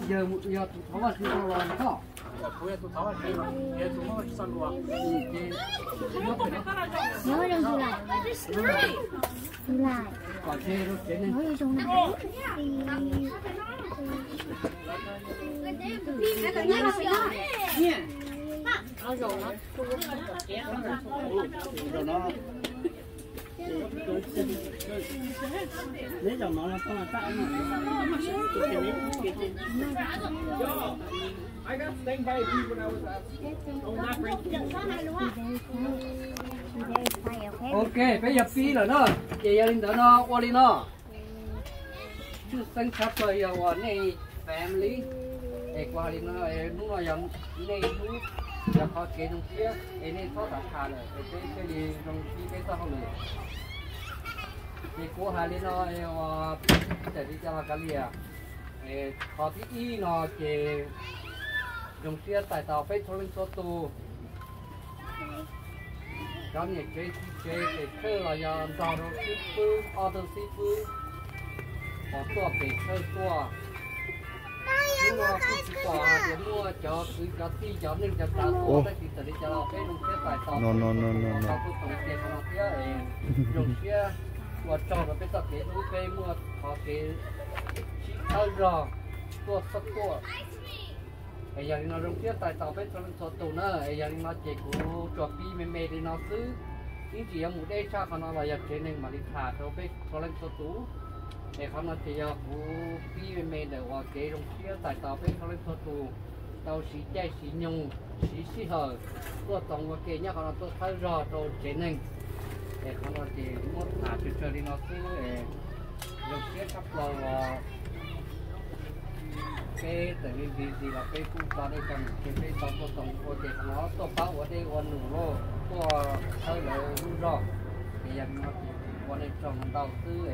Yawg yog tus thov Vajtswv los koj. Nyob zoo tus lais. Tus lais. Nyob zoo na. Ok, peb yog pib lawm na, ces yog li ntawd no ua li no. Tshwj xeeb tshaj plaws yog uas nej family, es kuv hais li no, hnub no yog nej hnub, yog qhov kev zoo siab es nej txhob tham tham lawm es peb thiaj li zoo siab peb txoj hauj lwm. Ces kuv hais li no, es uas txawm li cas los kav liam, qhov thib ib no ces zoo siab txais tau peb txhua leej txhua tus, cov niam tsev txiv tsev, pem tshawj los yog nrog rau xib fwb, ob tug xib fwb, pom tuaj pem tshawj tuaj. Hnub no kuj tsis pom hais tias muaj cov kwv cov tij cov neej cov tsav tuaj, tab sis txawm li cas los peb zoo siab txais tau tau tuaj txog tias qhov no thiab es zoo siab ua tsaug rau peb txoj kev hlub, peb muaj qhov kev sib thawb zog tuaj xab tuaj. Es yog li no zoo siab txais tau peb txhua leej txhua tus na, es yog li no ces kuv tsuas pib me me li no xwb, ib ntsis yuav mus deb tshaj qhov no los yog tsev neeg mam li tham rau peb txhua leej txhua tus. Es qhov no ces yog kuv pib me me ntawm uas kev zoo siab txais tau peb txhua leej txhua tus tau siv caij siv nyoog siv sij hawm tuaj txoos ua ke nyob qhov no tuaj txhawb zog rau tsev neeg. Es qhov no ces muab tham tsawg tsawg li no xwb, es zoo siab tshaj plaws uas peb txawm li ntxiv ntxiv los peb kuj tso dej tso num kiag peb tau tuaj txoos ua ke qhov no tuaj pab ua dej ua num lauj, tuaj txhawb lawv lub zog. Es yog li no ces ua nej tsaug ntau xwb.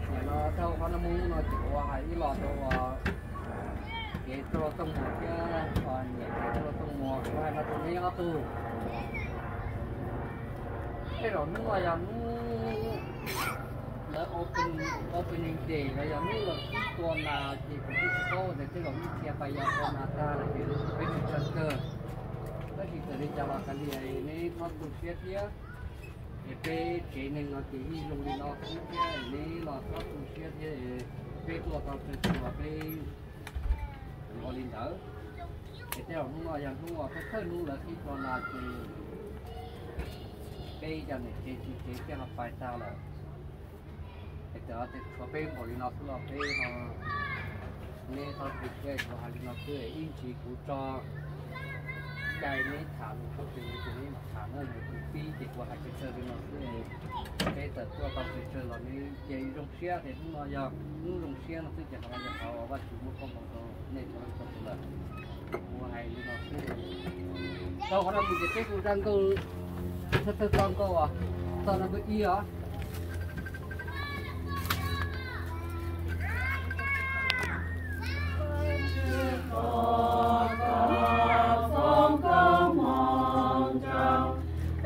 Nim no dhau qhov no mus no ces kuv hais ib los rau uas kev tuaj los tooj muas thiab, niam kev tuaj los tooj muas kuv hais no rau neb ob tug. Tej zaum hnub no yog hnub lawv opening day los yog hnub lawv tua nas ces kuv twb tsis paub tias tej zaum ib txhia pais yog tua nas tag lawm ces peb tsis tshawj kawg. Tab sis txawm li cas los kav liam neb txhob tu siab thiab. Es peb tsev neeg no ces yeej zoo li no xwb thiab, neb los txhob tu siab thiab. Peb tuaj tau tsawg tsawg los peb ua li ntawd. Es tej zaum hnub no yog hnub uas thawj thawj hnub lawv qhib tua nas ces peb cov niam tsev txiv tsev thiaj ho pais tag lawm. Es txawm tias tshuav peb npaum li no xwb los peb ho, neb txhob tu siab, kuv hais li no xwb, ib ntsis kuv tso cai neb tham lus txog twg ces neb mam tham na, yog tus pib ces kuv hais tsawg tsawg li no xwb. Peb txawm tuaj tau pes tsawg los neb cia li zoo siab tias hnub no yog hnub zoo siab no xwb ces qhov no yog qhov uas Vajtswv muab koob hmoov rau nej txhua leej txhua tus lawm. Kuv hais li no xwb. Tau qhov no mus ces peb kuj zaj nkauj, thawj thawj txoj nkauj, txoj no nkauj ib os.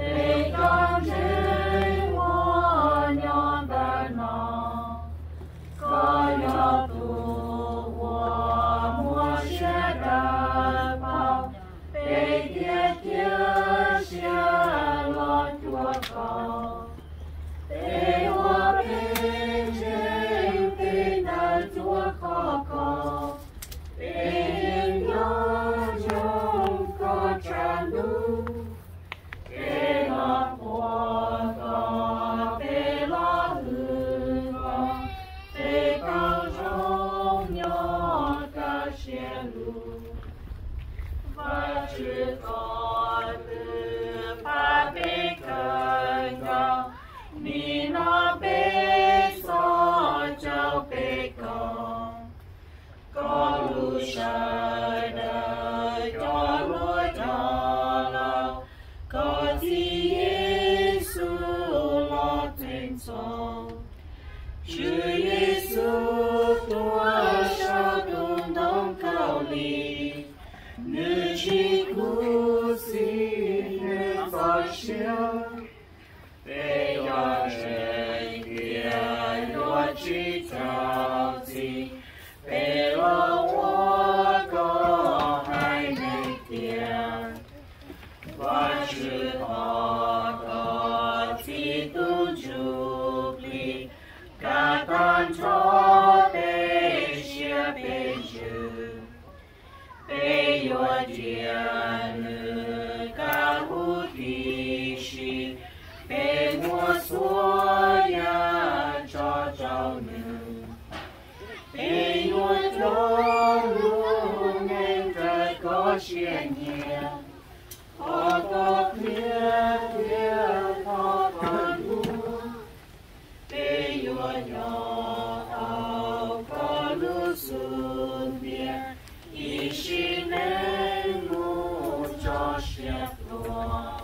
Peb cov ntseeg uas nyob ntawm no, koj yog tus uas muaj siab dawb paug, peb thiaj cia siab los cuag koj. Peb ua peb ntseeg peb ntawm txhua qhov kho, peb yeej nco ntsoov koj tshav ntuj. Peb los quaj koj, peb los hwm koj, peb tau zoo nyob kaj siab lug. Vajtswv, koj twb pab peb kawg nkaus, nim no peb txhos caug peb koj. Koj lub sawv daws cov hluas cov laus, koj Txiv Yexus los theej txhoj. Tswv Yexus tuag saum tus ntoo khaub lig, nws tsis khuv xim, nws siab. Peb yuav ntseeg tias yuav tsis txhaum txim, peb los ua koj haiv neeg tiag. Vajtswv ho tau Txiv Ntuj Ntsuj Plig kav tag nrho peb siab peb ntsws. Peb yuav nrhiav nws kaj hu tib si, peb muab txhua yam tso rau nws. Peb yuav coj lub neej raws koj siab nyiam, qhov koj qhia thiab qhov koj hlub. Peb yuav nyob hauv koj lub xub ntiag, ib sim neej mus txog siab plhuav.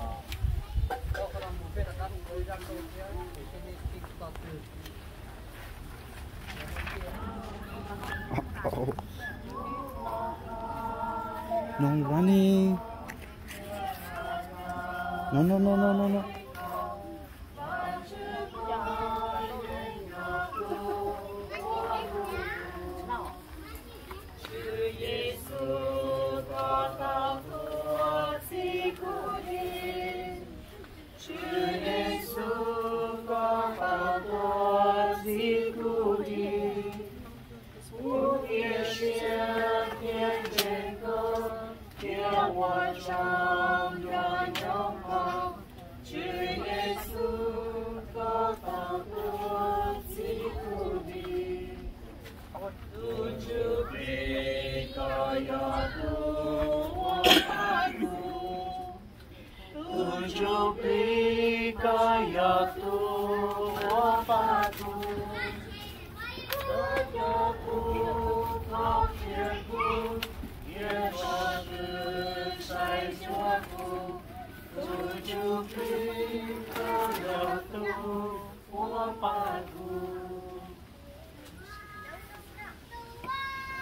No running. No, no, no, no, no, no. Tswv Yexus, koj tau tuag txhiv kuv dim. Tswv Yexus, koj tau tuag txhiv kuv dim. Kuv tias siab thiab ntseeg koj, thiab ua tsaug nco ntsoov koj. Tswv Yexus, koj tau tuag txhiv kuv dim. Tus Ntsuj Plig, koj yog tus uas pab kuv. Tus Ntsuj Plig, koj yog tus uas pab kuv. Koj coj kuv, koj qhia kuv, thiab tso Tswv saib xyuas kuv. Tus Ntsuj Plig, koj yog tus uas pab kuv.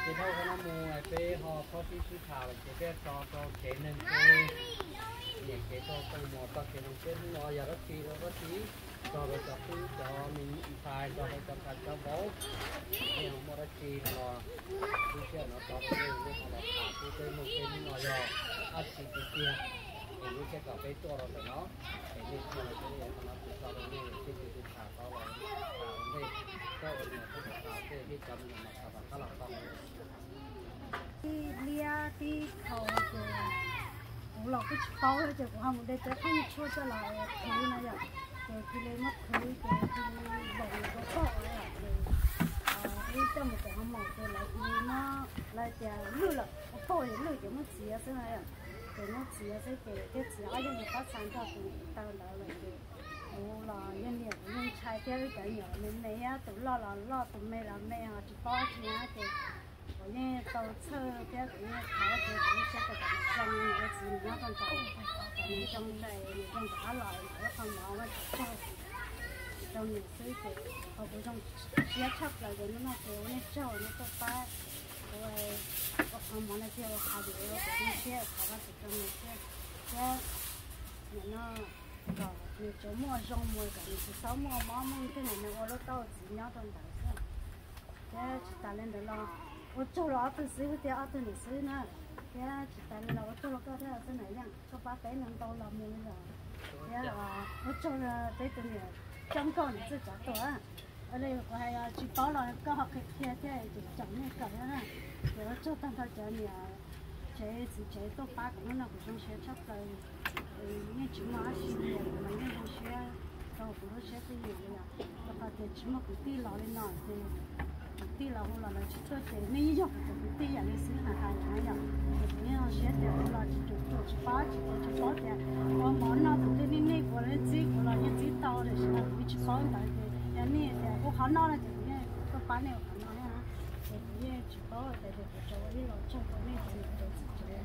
Ces dhau qhov no mus peb ho txhob sib sib tham lawm ces peb tso rau kev neeg peb niam kev txog txoj mus txoj kev neeg peb hnub no yog dab tsi rau dab tsi, txog rau cov tub cov me ntxhais, txog rau cov nkauj cov vauv, nej ho muaj dab tsi no los lub sij hawm no tso rau nej, nej ho los tham xwb, peb mloog peb hnub no yog dab tsi tiag tiag, es lub sij hawm kom peb tuaj rau ntawm no, es nej tuaj rau peb no ces tso rau nej sib sib tham tau los tham rau nej, koj ua niam koj tham tej, peb cov me nyuam mas tham tom qab los tau. Tib liab tib thaum ces kuv los kuj tsis paub ces kuv ho mus de cov phooj ywg tshuaj coj los qhwv no yom, ces cia li muab qhwv ces cia li zaum mus rau pog ces wb coj mus tom hoo maum ces lawv cia li muab, lawv tias lwj lawm, ua pog ces lwj ces muab txiav xwb na yom, ces muab txiav xwb ces thiaj txiav ob yog tus pab xa nrog tus taw ntawd lawm ces kuv los yog niam kuv yeej ntshai thiab wb cov me nyuam me me, tus loj los loj tus me los me ho tsis paub tsi na ces kuv yeej tau txhawj thiab kuv yeej thov ces kuv lub siab tau kom nws zoo, nws ua txiv nws nyob rau ntawd kom nws zoo nraim nws zoo nraim los nws ua qhov mov ua tsaug rau nws xwb ces kuv zoo siab tshaj plaws ces hnub no ces ua nej tsaug nej tuaj pab kuv ua qhov mov no thiab ua qhov video kuv zoo siab thov Vajtswv rau nws thiab, thiab nim no kom nws tsuas muaj zoo mus kom nws tsis txhob muaj mob muaj nkeeg, nws ua lub tau txiv nyob rau ntawd xwb. Thiab tsis tas li ntawd los ua tsaug rau ob tug xib hwb thiab ob tug niam xwb na, thiab tsis tas li los ua tsaug rau koj thiab xwb na yom, koj pab peb no ntau los mus li lawm. Thiab ua tsaug peb tus niam coob nkauj niam txwj cov tuaj. Ua li kuv hais tsis paub los koj ho qhia qhia thiab ces tseem nej kawm na. Ces ua tsaug tag nrho cov niam tsev txiv tsev tuaj pab kuv hnub no kuv zoo siab tshaj plaws. Yeej tsis muaj dab tsi li, kuv mas yeej zoo siab rau kuv lub siab twj ywm li os. Rau qhov tias tsis muaj kwv tij los li no ces kwv tij los hu los lawv tsis tuaj ces nej yeej yog kuv tus kwv tij yam li xwb na hais no yom. Ces kuv yeej zoo siab tias kuv los tsis tsum tsum tsis paub tsis paub tsis paub tias ua mov noj tus twg nej nej kuv los nej txib kuv los yeej txib tau tiam sis mas kuv yeej tsis paub ntawd ces yog nej tias kuv qhov noj no ces kuv yeej tuaj pab nej ua qhov no thiab na. Ces kuv yeej tsis paub tias kuv tsuas ua ib los tsaug rau nej cov niam cov txiv tsev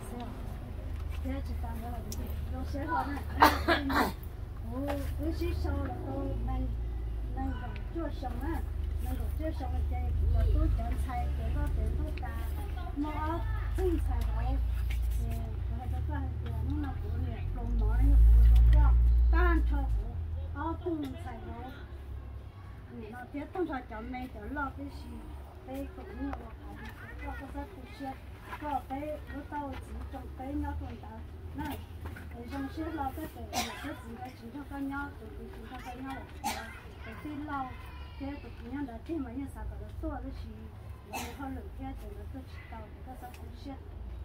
xwb os. Thiab tsis tas ntawd los kuv zoo siab hlo na. Kuv wb sib sau los tau nees nkaum cuaj xyoo na, nees nkaum cuaj xyoo ces kuv cov tub cov ntxhais ces loj ces ntuj tas muaj ob txheej ntxhais hauv. Ces kuv hais rau koj hais tias hnub no kuv niam pluas mov no yog kuv Ntxhais vauv, nim no thiab tag nrho cov me cov loj tib si, peb koom nyiaj ua qhav li koj, koj txhob tu siab, koj peb lub tau txiv rooj peb nyob rau ntawd na. Es zoo siab hlo koj tseem niam thiab txiv nkawd tsis nrog koj nyob, tus kwv tsis nrog koj nyob lawm, tus tij laug thiab tus kwv nyob ntawd tiag mas yeej xav kom lawv tuaj, tab sis lawv ua hauj lwm thiab ces lawv tuaj tsis tau, ces koj txhob tu siab.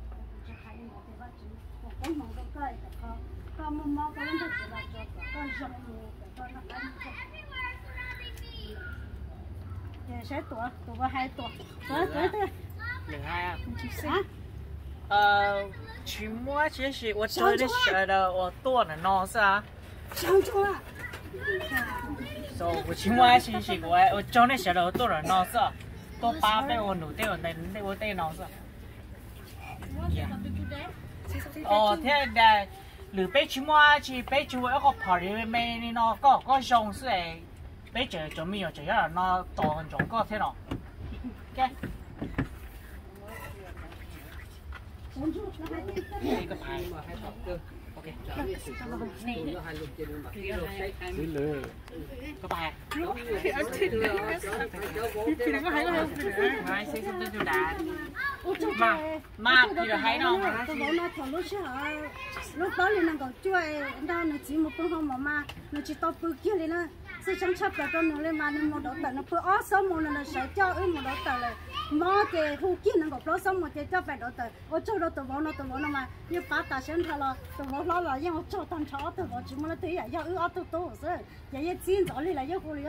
Kuv tsis hais li ntawd ces Vajtswv foom koob hmoov rau koj, kom koj muaj mob koj lub ntsej muag los tso kom koj zoo mus kom koj noj qab nyob zoo. Ces saib Tuam, Tuam puas hais, Tuam, Tuam, Tuam, Tuam. Tsis muaj dab tsi, ua tsaug nej sawv daws uas tuaj ntawm no xwb. Kuv tsis muaj dab tsi, kuv ua tsaug nej sawv daws tuaj ntawm no xwb, tuaj pab peb ua num tej ua ntej, ua tej no xwb. Thiab lwm peb tsis muaj dab tsi, peb tsuas ua ib qho party me me li no, koj kom koj zoo xwb es peb tseem cov me nyuam tseem nyob no tos ntsoov koj thiab no. Mas Peter hais no, tus vauv no thaum lub sij hawm lub plaub hlis nees nkaum cuaj nrog nws txiv mus pw hoo mom mas nws tsis tau pw kiag li na. Txhawj xeeb tshaj plaws rau nws li mas nws mus dov tawm, nws pw ob xuab moos no nws sawv coj wb mus dov tawm lawm. Mob ces hu kiag nees nkaum plaub xuab moos ces coj pais dov tawm. Ua tsaug rau tus vauv no, tus vauv no mas yeej pab tas siab nrho los tus vauv hlob los yeej ua tsaug tag nrho ob tug vauv, tsis muaj leej twg ib yam yog wb ob tug tub xwb, ces yeej txib ntxov li lawv yeej hu li.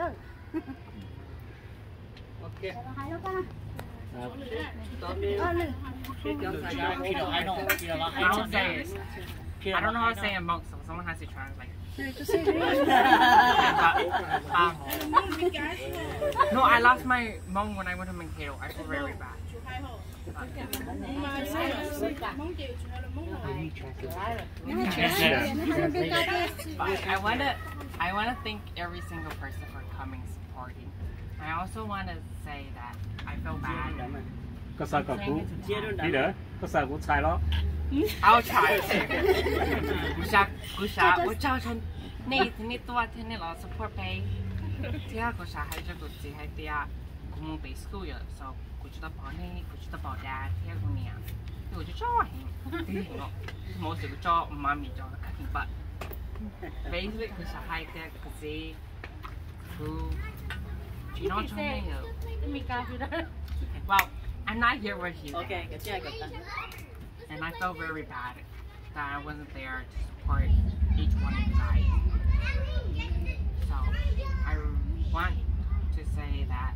I don't know how to say it in Hmong, so someone has to translate. But, um, no, I lost my Hmong when I went to Mankato. I feel very bad. But I wanna, I wanna thank every single person for coming supporting. I also wanna say that I feel bad. Koj xav kom kuv, Peter, koj xav kuv txhais los? I'll try. Kuv xav, kuv xav ua tsaug rau nej, nej tuaj thiab nej los support peb. Thiab kuv xav hais rau kuv txiv hais tias kuv mus pem school yom, so kuv tsis tau pom nej, kuv tsis tau pom dad thiab kuv niam, kuv tsis tso heev, twb heev los, mostly kuv tso mommy cov kab heev, but basically kuv xav hais tias kuv txiv, kuv tsis nyob tso nej yom. Well, I'm not here with you guys. And I feel very bad that I wasn't there to support each one of you guys. So I want to say that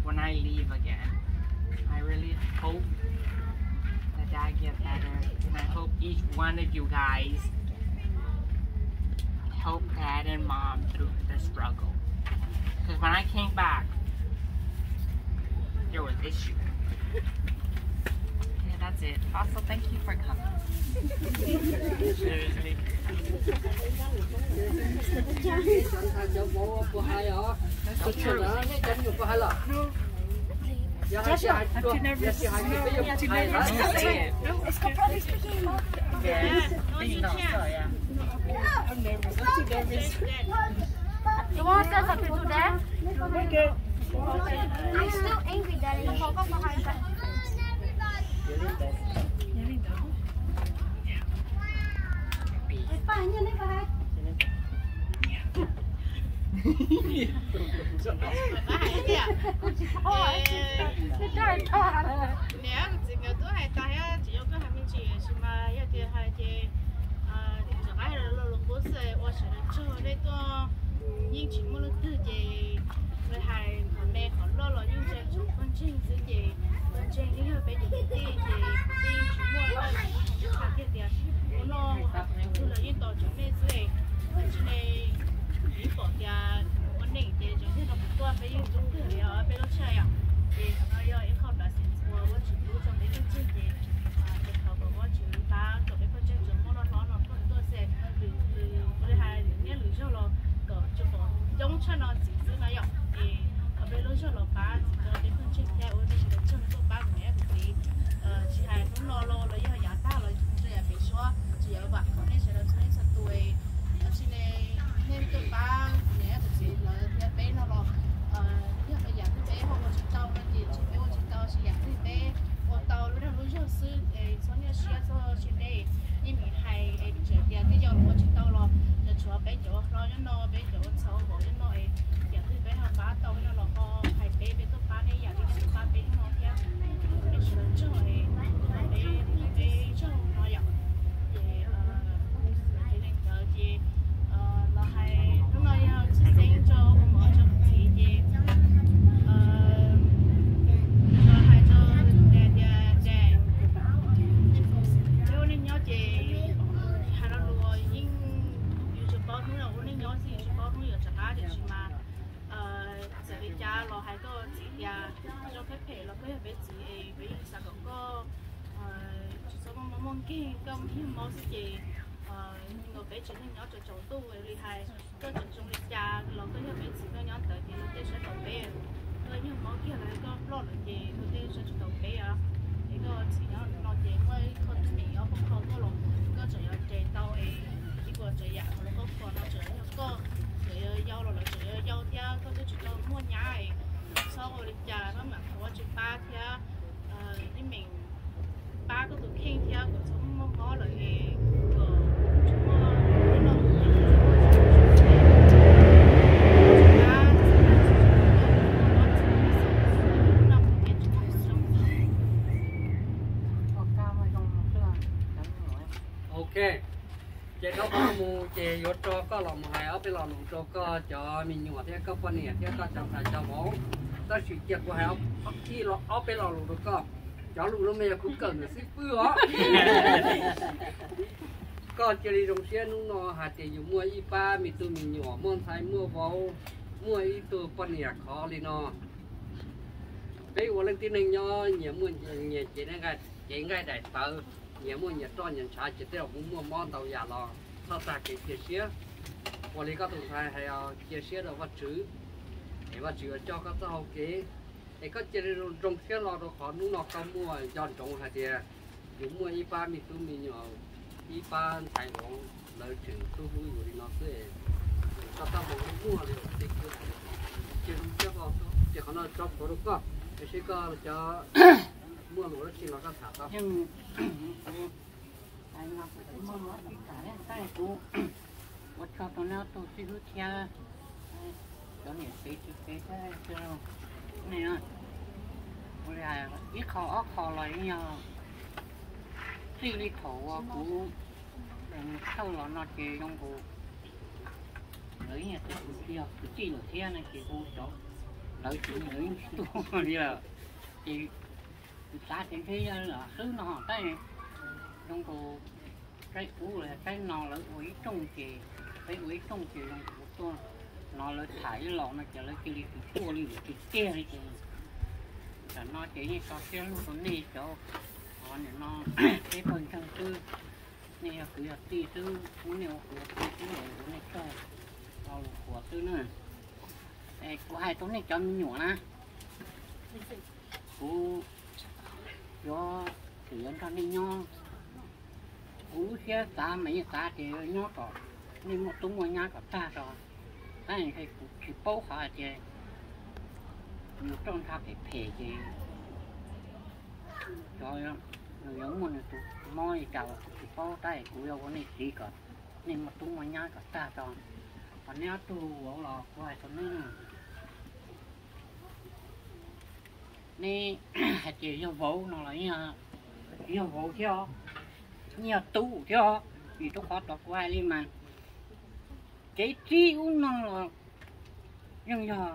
when I leave again, I really hope that dad get better, and I hope each one of you guys help dad and mom through the struggle. Because when I came back, there was issue. Yeah, that's it. Also, thank you for coming. That's so true. I've never seen it. I'm nervous. I'm too nervous. You want to say something to them? I'm still angry, Daddy. Niam txiv nkawd twb hais tas thiab, tsis yog koj hais me ntsis, tab sis mas yog tias hais ces rov qab los los qub xwb, ua sawv daws tsaug nej tuaj, yeej tsis muaj leej twg ces lawv hais qhov me qhov loj los yeej ntsia tsum pawg ntseeg xwb ces pawg ntseeg yeej yog peb cov kwv tij ces kwv tij tsis muaj, hais kiag tias ua noj ua haus twg los yeej tos tsum nej xwb. Tab sis ne, vim pom tias ua neej ces tseem yog rau kuv tuaj peb yeej tub twg li os peb lub tshaj yom. Ces qhov no yog ib qho blessing uas Vajtswv pub rau peb pawg ntseeg ces ces thov kom Vajtswv pab kom peb pawg ntseeg tsuas muaj loj hlob no tuaj tuaj xwb, lwm lwm ua li hais lwm niaj lwm zaug los kom tsuas pom coob tshaj no ntxiv xwb no yom. Es kom peb lub zog los pab txhim rau peb pawg ntseeg thiab ua nej sawv daws tsaug tuaj pab kuv niam kuv txiv. Tsis hais hnub no los los yog yav tag los rau yav pem suab tsis yog vam khom nej sawv daws txhua leej txhua tus. Tab sis ne Yog zoo phem phem los koj yog peb txiv es peb yeej xav kom koj tsis txhob muaj mob muaj nkeeg, koj yug mob xwb ces nkaus peb tsev neeg nyob tsaus tsaus ntuj li hais, koj tseem zoo li cas los koj yog peb txiv koj nyob ntawd ces luag tej saib tau peb. Koj yug mob kiag los koj ploj lawm ces luag tej saib tsis tau peb os. Es koj txiv nyob no ces muaj ib qho teeb meem ob peb qho tuaj los koj tseem yuav res tau es ib puas tsav yam los koj kho no tseem yog koj, tseem yuav yau los lawv tseem yuav yau thiab koj twb tsis tau muaj nyab es txhob ua li cas, koj mam thov Vajtswv pab thiab ib meem pab koj tus kheej thiab kom txhob muaj mob lawm es kom tsis muaj lub no Ok, ces dhau qhov no mus ces yuav tso koj los mus hais ob peb lo lus rau koj cov me nyuam thiab koj poj niam thiab koj cov ntxhais cov vauv. Tab sis cia kuv hais ib lo ob peb lo lus rau koj. Cov lus no mas yog kuv kawm ntawm xib fwb os. Koj cia li zoo siab hnub no hais tias yus muaj ib pab me tub me nyuam, muaj ntxhais muaj vauv, muaj ib tug poj niam khov li no. Peb ua leej tib neeg nyob nyias muaj nyias cev nqaij daim tawv, nyias muaj nyias roj nyias ntshav, ces tej zaum kuv muaj mob ntau yam los txhob tag kev cia siab. Ua li koj tus ntxhais hais, cia siab rau Vajtswv, es Vajtswv yuav coj koj txoj hau kev. Es koj cia li zoo siab los rau qhov hnub no koj muaj nco ntsoov hais tias yus muaj ib pab me tub me nyuam, ib pab ntxhais vauv, lawv tseem hlub hlub yus li no xwb. Koj tab mus muaj li ua tij kub, cia zoo siab, ces qhov no tso plhuav rau koj, es seb koj cov muaj lus dab tsi los koj tham tau. Kuv ua tsaug rau neb ob tug xib hwb thiab cov niam tsev txiv tsev thiab nej, ua li hais ib qho ob qho los yeej yog txij li thaum uas kuv mus thawj los no ces zoo nkaus lawv yeej yog tus kwv tij lawm thiab no ces hu cov lawv ces lawv yeej tsis tuaj li lawm. Ces kuv xav tias ntshe yog lam xwb no tab zoo nkaus saib ub los saib no lawv ua ib rooj ces, peb ua ib rooj ces zoo nkaus tuaj hnov lawv tham ib los no ces lawv cia li tsis tuaj li, tiag tiag li ces tam no ces yeej tso siab lug rau nej cov, o nim no peb pawg ntseeg xwb, nej yog kwv yog tij xwb, muab nej ua kwv ua tij xwb es ua nej tsaug lo lus qhuas xwb na. Es kuv hais rau nej cov me nyuam na, kuv yuav, kuv yuav nrog nej nyob. Kuv lub siab xav mas yeej xav tias nyob kom nej muaj tub muaj nyab kom tag tso, tab sis kuv tsis paub qhov hais tias nws roj ntsha phem phem ces cov, nws yuav muaj nws tus mob li cas los kuv tsis paub, tab sis kuv yuav ua nej txiv kom nej muaj tub muaj nyab kom tag tso. Ho neb ob tug vauv los kuv hais rau neb, neb hais tias yog vauv no los yeej yog vauv thiab os, yeej yog tub thiab os, vim rau qhov tod kuv hais li mas kev txib ub no los yeej yog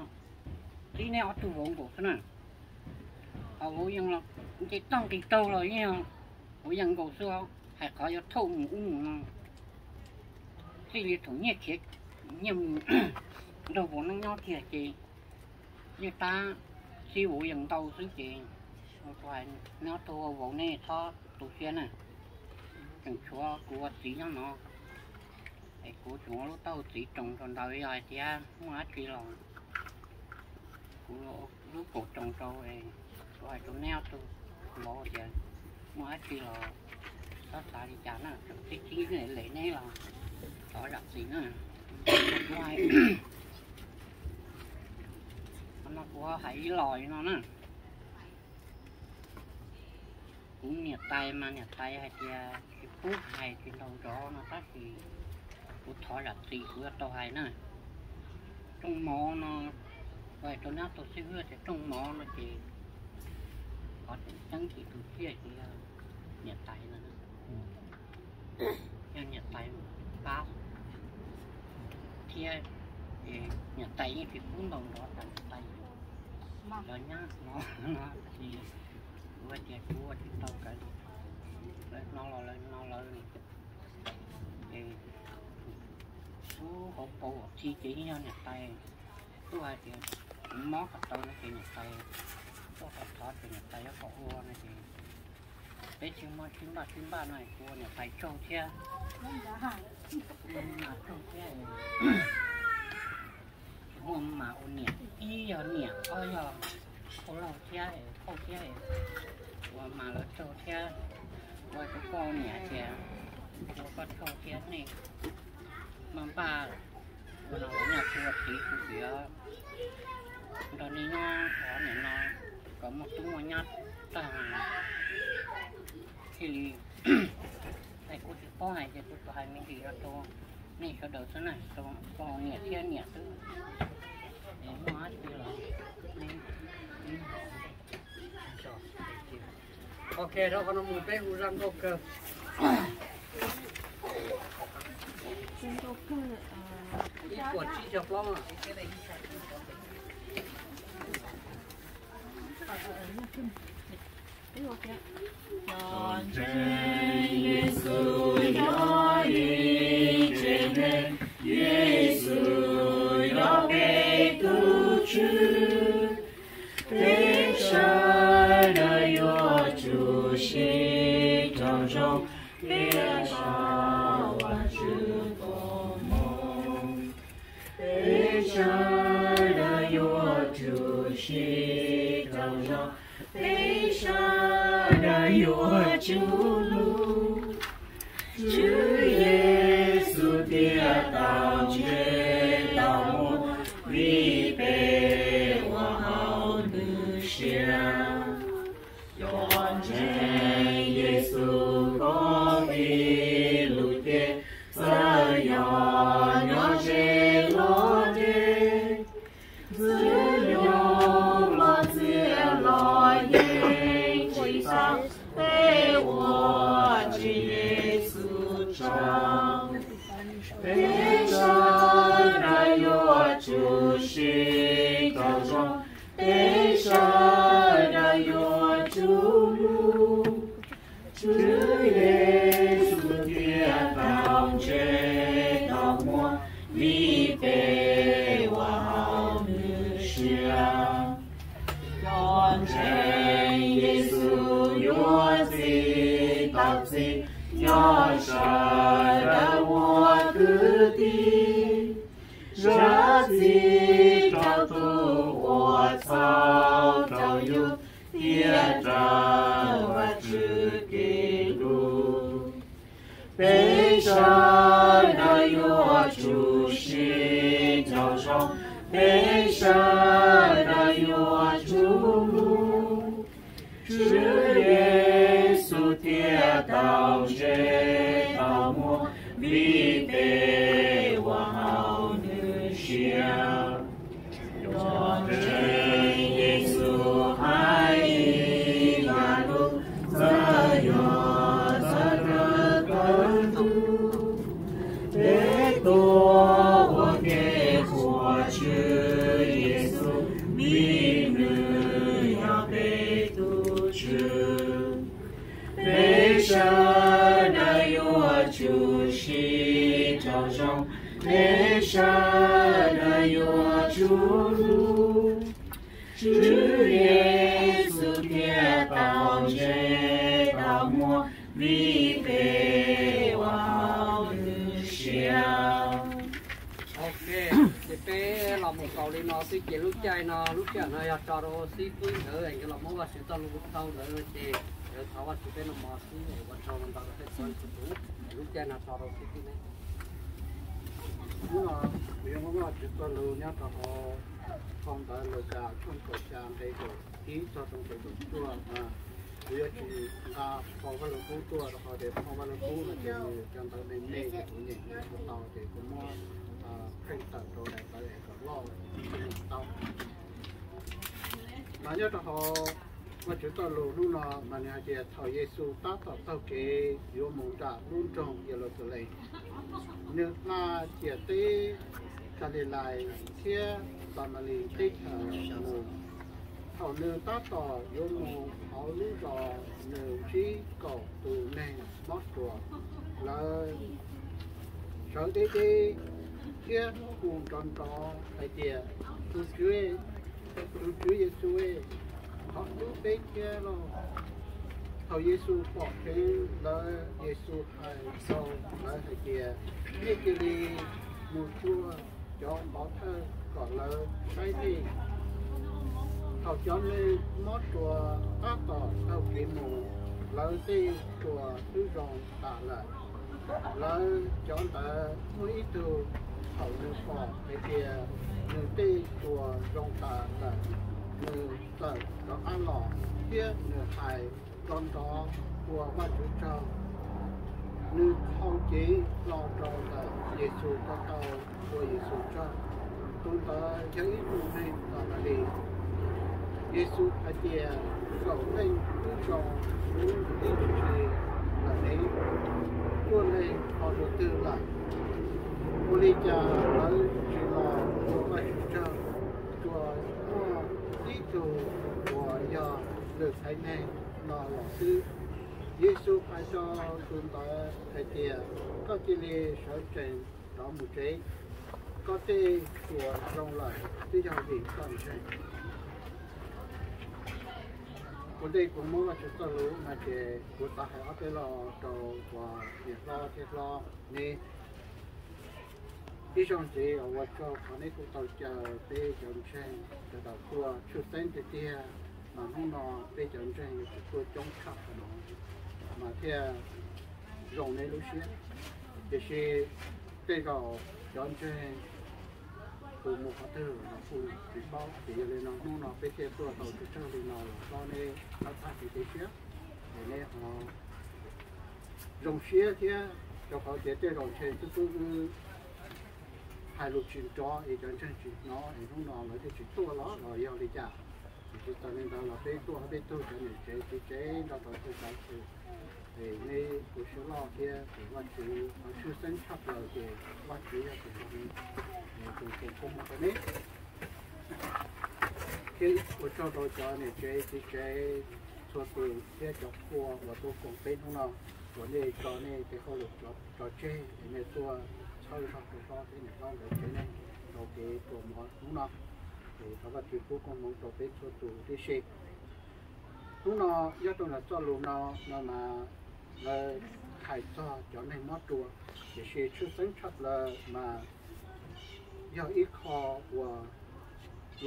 txib neb ob tug vauv nkaus xwb na. Ho vauv yees los nce toj nqis taug los yeej yog vauv yees nkaus xwb os, hais qhov yuav thauj mus ub mus no. Txij li thaum nyiaj khiav, nyiaj mus nrog vauv noj nyob kiag ces nyiaj tab txib vauv yees ntau xwb ces neb ob tug vauv nej txhob tu siab na. Tseem tshuav kuv ua txiv nyob no, es kuv tseem ua lub taub hau txiv tsoo rau ntawd, yog hais tias muaj dab tsi los kuv lub kaus tsoo rau, kuv hais rau neb ob tug vauv tias muaj dab tsi los txhob xav li cas na, tseem tib tib lem neb los thov zam txim na. Kuv hais, qhov no kuv hais ib los li no na. Kuv niam tais mas niam tais hais tias tsis pub hais tsis ntaus nrov no tab sis kuv thov zam txim kuv yuav tau hais na. Rooj mov no, kuv hais rau neb ob tug xib hwb tias rooj mov no ces qhov tseem ceeb ces tus ciaj ces yog niam tais no, yog niam tais pab thiab, niam tais yeej tsis pub ntaus nrov tas niam tais cov nyab no, no ces kuv hais tias kuv ua tsis tau kawg, lawv no los lawv no lawv, ces lub hauv paus txi ces yeej yog niam tais tub hais tias Mob qhov tau no ces niam tais tuaj qhov thov ces niam tais yuav kom ua no ces peb sib muab sib npaj sib npaj no kuv ua niam tais tsaug thiab. Tsaug thiab. Tsis muaj mas ua niam, ib yog niam, ob yog phauj laug thiab phauj thiab, ua mas lawv tsaug thiab. Ua rau koj niam tias ua koj tsaug thiab nej maj npaj ua no los nyaj ua txiv kuv txiv nrog nej nyob ua niam no kom muaj tub muaj nyab tag. Thiaj li, es kuv tsis paub hais ces kuv tsuas hais me ntsis no rau nej sawv daws xwb na, rau koj niam thiab niam xwb. Es muaj dab tsi los Ok, rau qhov no mus peb hu zaj nkauj kawg. Ib puas tsib caug plaub. Cov ntseeg Yexus yog ib tsev neeg, Yexus yog peb tus Tswv. Peb sawv daws yuav tsum sib raug zoo, peb sawv daws yuav tsum sib raug zoo, peb sawv daws yuav tsum sib raug zoo, peb sawv daws yuav tsum hlub. Tswv Yexus thiaj tau ntsej tau muag vim peb ua haum nws siab. Cov ntseeg Yexus koj tib lub cev, txawm yog nyob ze los deb, txawm yog los txias los yeej tsis txaus, peb ua Tswv Yexus tsaug. Peb sawv daws yuav tsum sib raug zoo, peb sawv daws yuav tsum hlub. Tswv Yexus thiaj tau ntsej tau muag vim peb ua haum nws siab. Cov ntseeg Yexus yuav txi tau txi, yog sawv daws ua kwv tij, zam txim rau tus uas txhaum rau yus, thiab raws Vajtswv kev hlub. Peb sawv daws yuav tsum sib raug zoo, peb sawv daws yuav tsum hlub. Tswv Yexus thiaj tau ntsej tau muag vim peb ua haum nws siab. Cov ntseeg Yexus hais ib yam lus, txawj yog txawj kawg tawv ntuj, peb tuaj ua ke qhuas Tswv Yexus vim nws yog peb tus Tswv. Peb sawv daws yuav tsum sib raug zoo, peb sawv daws yuav tsum hlub. Tswv Yexus thiaj tau ntsej tau muag vim peb ua haum nws siab. Ok, ces peb los mus xaus li no xwb ces lub caij no, lub sij hawm no yog tso rau xib fwb ntawd nkawd los muab Vajtswv txoj lus dhau ntawd ces nkawd thov Vajtswv peb noj mov xwb es ua tsaug ntau rau peb txhua tus. Lub caij no tso rau xib fwb ne. Hnub no kuv yuav muab Vajtswv txoj lus nyob rau hauv phau ntawv Lukas tshooj kaum xya nqe kaum ib txog rau nqe kaum cuaj. Kuv yuav tsis nqa phau Vaj Lug Kub tuaj rau qhov tias phau Vaj Lug Kub no ces nws cov ntawv me me ces kuv nyeem nyeem tsis tau ces kuv muab print tawm rau daim ntawv es kom loj tau. Mas nyob rau hauv Vajtswv txoj lus hnub no mas nws hais tias thaum Yexus tab tom taug kev yuav mus nram lub nroog Yeluxalees, nws hla ciam teb Kalilais thiab Xamalis teb chaws mus. Thaum nws tab tom yuav mus hauv lub zos, nws ntsib kaum tus neeg mob ruas, lawv sawv deb deb thiab hu nrov nrov hais tias, Tus Tswv, Tus Tswv Yexus, thov hlub peb thiab lauj. Thaum Yexus pom kev ntawd, Yexus hais rau lawv hais tias, nej cia li mus cuag cov pov thawj kom lawv saib nej. Thaum cov neeg mob ruas tab tom taug kev mus, lawv tej ruas twb zoo tas lawm. Lawv cov ntawd muaj ib tug, thaum nws pom hais tias nws tej ruas zoo tas lawm, nws txawm rov qab los thiab nws hais nrov nrov ua Vajtswv tsaug. Nws dhau cev hlo rau ntawm Yexus ko taw ua Yexus tsaug. Tus ntawd yog ib tug neeg Kanalis. Yexus hais tias, zaum leej twb zoo lub ib tug si lawm ne, tuaj leej ho dua twg lawm? Ua li cas lawv tsis los ua Vajtswv tsaug, tsuas muaj tib tug uas yog lwm haiv neeg no los xwb? Yexus hais rau tus ntawd hais tias, koj cia li sawv tsees rov mus tsev, koj tej ruas zoo lawm, twb yog vim koj ntseeg. Ua ntej kuv muab Vajtswv txoj lus no ces kuv xav hais ob peb lo rau uas niam hlob thiab hlob neb. Ib zaug ntxiv ua tsaug qhov neb kuj tau caw peb cov ntseeg sawv daws tuaj tshwj xeeb tiag tiag, mas hnub no peb cov ntseeg yuav tsum tuaj coob tshaj qhov no mas thiaj zoo neb lub siab. Tiam sis tej zaum cov ntseeg tus mus qhov twg los kuj tsis paub, ces yog li no hnub no peb thiaj tuaj tau tsawg tsawg li no los hlob neb txhob txhaj kev cia siab, es neb ho zoo siab thiab, rau qhov tias tej zaum ntshe twb pub wb hais lus tsis nrov es cov ntseeg tsis hnov es hnub no lawv thiaj tsis tuaj los los yog li cas. Ces tsis tas li ntawd los peb tuaj peb tug cov niam tsev txiv tsev nrog rau txhua cov xwm, es neb ua siab loj thiab ces Vajtswv qhov tshwj xeeb tshaj plaws ces Vajtswv yog tus nrog neb, tus foom koob hmoov rau neb. Thiab ua tsaug rau cov niam tsev txiv tsev txhua tus thiab cov qhua uas tuaj koom peb hnub no, uas nej tso nej tej hauj lwm tso tseg es nej tuaj txhawb zog rau hlob thiab niam hlob nkawd tsev neeg rau kev tua mov hnub no. Es thov Vajtswv pub koob hmoov rau peb txhua tus tib si. Hnub no nyob rau ntawm txoj lus no, no mas lawv hais txog cov neeg mob ruas, tiam sis tshwj xeeb tshaj plaws mas yog ib qho uas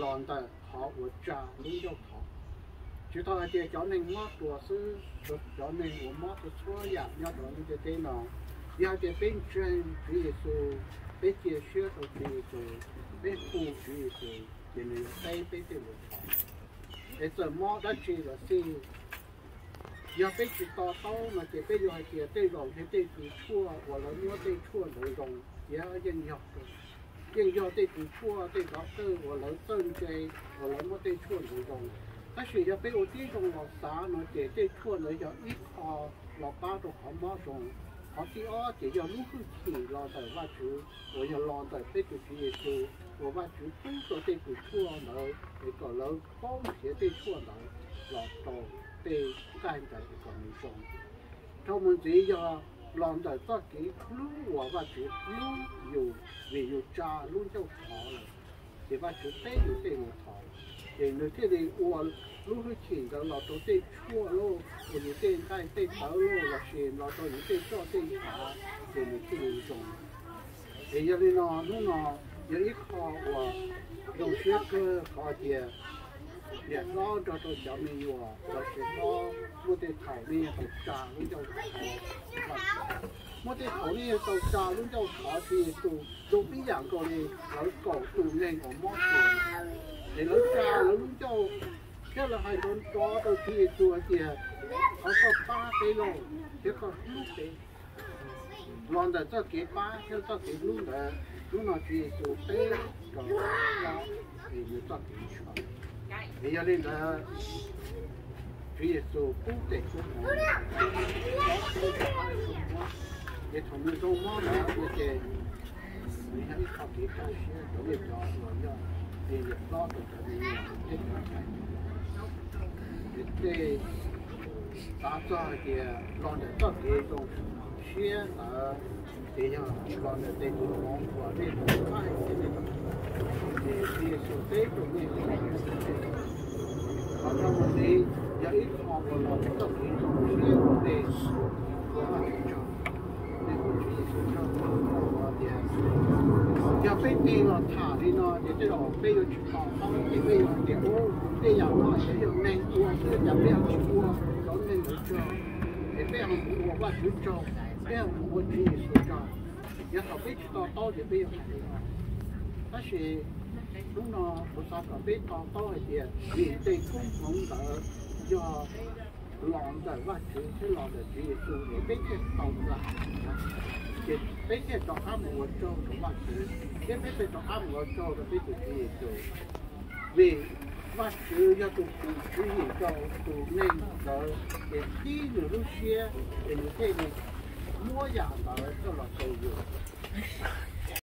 los ntawm qhov uas tsa lub ncauj thov. Tsis tau hais tias cov neeg mob ruas xwb, cov neeg uas mob txhua txhua yam nyob rau lub ntiaj teb no, yog hais tias peb ntseeg Tswv Yexus, peb cia siab rau Tswv Yexus, peb hu Tswv Yexus, ces nws yuav teb peb tej lus thov. Es txawm mob dab tsi los xij, yog peb tsis to taub no ces peb yuav hais tias tej zaum yog tej tus tshuaj uas lawv muab tej tshuaj ntawd zoo, thiab yeej yog, yeej yog tej tus tshuaj tej cov thawj uas lawv txawj ntse uas lawv muab tej tshuaj ntawd zoo. Tab sis yog peb ua tib zoo los xav no ces tej tshuaj ntawd yog ib qho los pab rau qhov mob zoo. Qhov thib ob ces yog lub hwj chim los ntawm Vajtswv uas yog los ntawm peb tus Tswv Yexus uas Vajtswv pub rau tej tus tshuaj ntawd es kom lawv paub nrhiav tej tshuaj ntawd los rau tej nqaij ntawd es kom nws zoo. Dhau mus ntxiv yog los ntawm txoj kev hlub uas Vajtswv hlub yus vim yus tsa lub ncauj thov lawm, ces Vajtswv teb yus tej lus thov, ces nws thiaj li ua lub hwj chim ntawd los rau tej tshuaj lauj, uas yus tej nqaij tej tawv lauj, los sis los rau yus tej roj tej hav, ces nws thiaj li zoo. Es yog li no hnub no yog ib qho uas zoo siab kawg qhov tias niam hlob nrog rau cov me nyuam los sis hlob muaj tej thaum nej tau tsa lub ncauj thov, muaj tej thaum nej tau tsa lub ncauj thov Tswv Yexus zoo ib yam nkaus li lawv kaum tus neeg uas mob ruas, es lawv tsa lawv lub ncauj thiab lawv hais nrov nrov rau Tswv Yexus hais tias, thov koj pab peb lauj, thiab koj hlub peb. Los ntawm txoj kev pab thiab txoj kev hlub ntawd, hnub no Tswv Yexus teb rau hlob es nws txoj kev ntshaw. Es yog li ntawd, Tswv Yexus pub tes kub mus, ces thaum nws zoo mob ntawd no ces nws yog ib qho kev kaj siab rau nej cov uas yog niam hlob rau cov me nyuam thiab cov ntxhais. Ces tej xav txog hais tias los ntawm txoj kev zoo siab ntawd, Ces yog tsis los ntawm tes tus hmoov uas nej tau thaij thiab nej tau, ces Tswv Yexus teb rau nej, qhov no mus ntxiv yog ib qho uas los txog kev zoo siab ua tes uas Vajtswv tsaug. Nej ua Tswv Yexus tsaug, tias yog peb tig los tham li no ces tej zaum peb yuav tsis to taub, ces peb yuav hais tias, u, tej yam no peb yog neeg ua xwb, cas peb ho tsis ua cov neeg ntawd tsaug, es peb ho mus ua Vajtswv tsaug, peb ho mus ua Tswv Yexus tsaug. Yog thaum peb tsis to taub ces peb yuav hais li no. Tab sis hnub no kuv xav kom peb to taub hais tias vim tes koob hmoov ntawd yog los ntawm Vajtswv thiab los ntawm Tswv Yexus es peb thiaj tau nqa, ces peb thiaj rov qab mus ua tsaug rau Vajtswv thiab peb thiaj rov qab mus ua tsaug rau peb tus Tswv Yexus. Vim Vajtswv yog tus kub tswv yim rau tus neeg ntawd, ces qhib nws lub siab, ces nws thiaj li muab yam ntawd coj los rau yus.